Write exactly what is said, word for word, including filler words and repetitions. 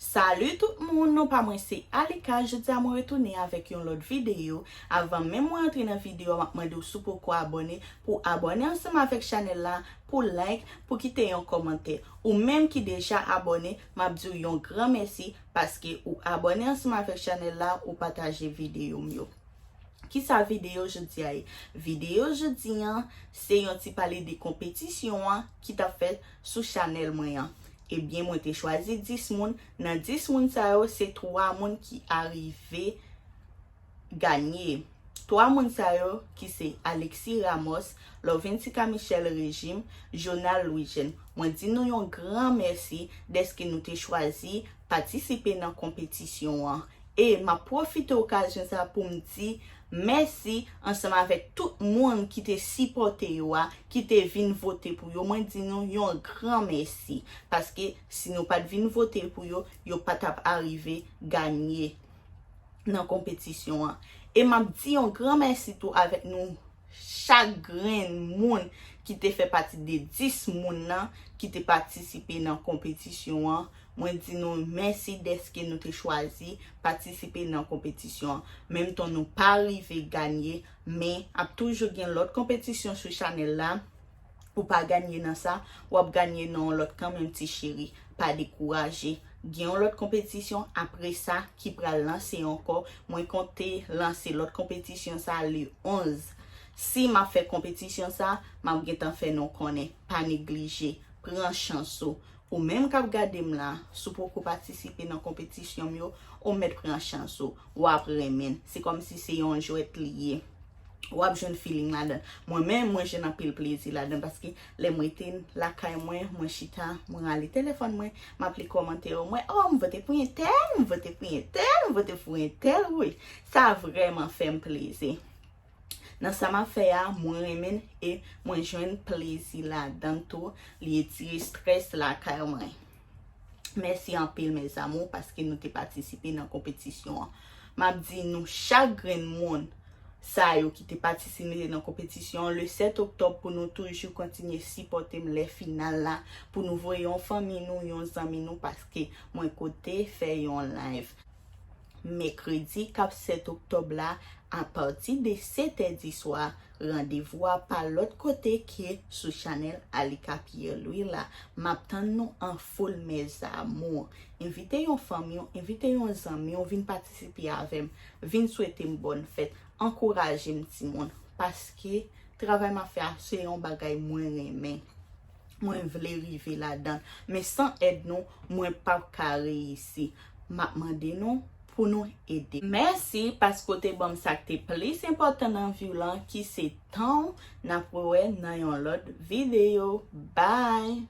Salut tout moun, non pa mwen se Alika. Jodi a mwen retounen avèk yon lòt videyo. Avan menm mwen antre nan videyo a, m ap mande w si w poko abòne, pou w abòne ansanm avèk chanèl la, pou like, pou kite yon kòmantè. Ou menm ki deja abòne, m ap di w yon gran mèsi paske ou abòne ansanm avèk chanèl la, ou pataje videyo m yo. Kisa videyo jodi a ye? Videyo jodi an, se yon ti pale de konpetisyon an ki t ap fèt sou chanèl mwen an. Ebyen, mwen te chwazi dis moun. Nan dis moun sa yo, se twa moun ki arive ganye. Twa moun sa yo ki se Alexis Ramos, Loventica Michel Régime, Jonal Louis Jeune. Mwen di nou yon gran mèsi dèske nou te chwazi patisipe nan konpetisyon an. E m ap pwofite okazyon sa pou m di mèsi ansanm avèk tout moun ki te sipòte yo a, ki te vin vote pou yo. Mwen di nou yon gran mèsi. Paske si nou pa t vin vote pou yo, yo pa t ap arive ganye nan konpetisyon an. E m ap di yon gran mèsi tou avèk nou chak grenn moun ki te fè pati de dis moun nan ki te patisipe nan konpetisyon an. Mwen di nou mèsi dèske nou te chwazi patisipe nan konpetisyon an. Menm tan nou pa rive ganye, men ap toujou gen lòt konpetisyon sou chanèl la. Ou pa ganye nan sa, w ap ganye nan yon lòt kanmenm, ti cheri. Pa dekouraje. Gen yon lòt konpetisyon apre sa ki pral lanse ankò. Mwen konte lanse lòt konpetisyon sa le onz. Si m ap fè konpetisyon sa, m ap gentan fè nou konnen. Pa neglije. Pran chans ou. Ou menm k ap gade m la, si w poko patisipe nan konpetisyon m yo, ou mèt pran chans ou. W ap renmen l. Se kòmsi se yon jwèt li ye. W ap jwenn feeling ladan. Mwen menm, mwen jwenn anpil plezi ladan paske lè m rete lakay mwen, mwen chita, mwen rale telefòn mwen, m ap li kòmantè yo, mwen, oh, m vote pou entèl, m vote pou entèl, m vote pou entèl, wi. Sa vrèman fè m plezi. Nan sa m ap fè a, mwen renmen l e mwen jwenn plezi ladan l tou. Li retire strès lakay mwen. Mèsi anpil, mes amours, paske nou te patisipe nan konpetisyon an. M ap di nou chak grenn moun sa yo ki te patisipe nan konpetisyon an, le sèt oktòb, pou nou toujou kontinye sipòte m lè final la, pou nou voye yon fanmi nou, yon zanmi nou, paske mwen konte fè yon live mèkredi k ap sèt oktòb la, apati de sèt è di swa. Randevou a pa lòt kote ke sou chanèl Alika Pierre Louis la. M ap tann nou an foul, mes amours. Envite yon fanmi w, envite yon zanmi w, vin patisipe avè m, vin swete m bòn fèt, ankouraje m timoun, paske travay m ap fè a se yon bagay mwen renmen. Mwen vle rive ladan l, men san èd nou, mwen p ap ka reyisi. M ap mande nou pou nou ede. Mèsi paske w te ban m sa k te plis enpòtan nan vi w lan, ki se tan w. N ap rewè nan yon lòt videyo. Bye!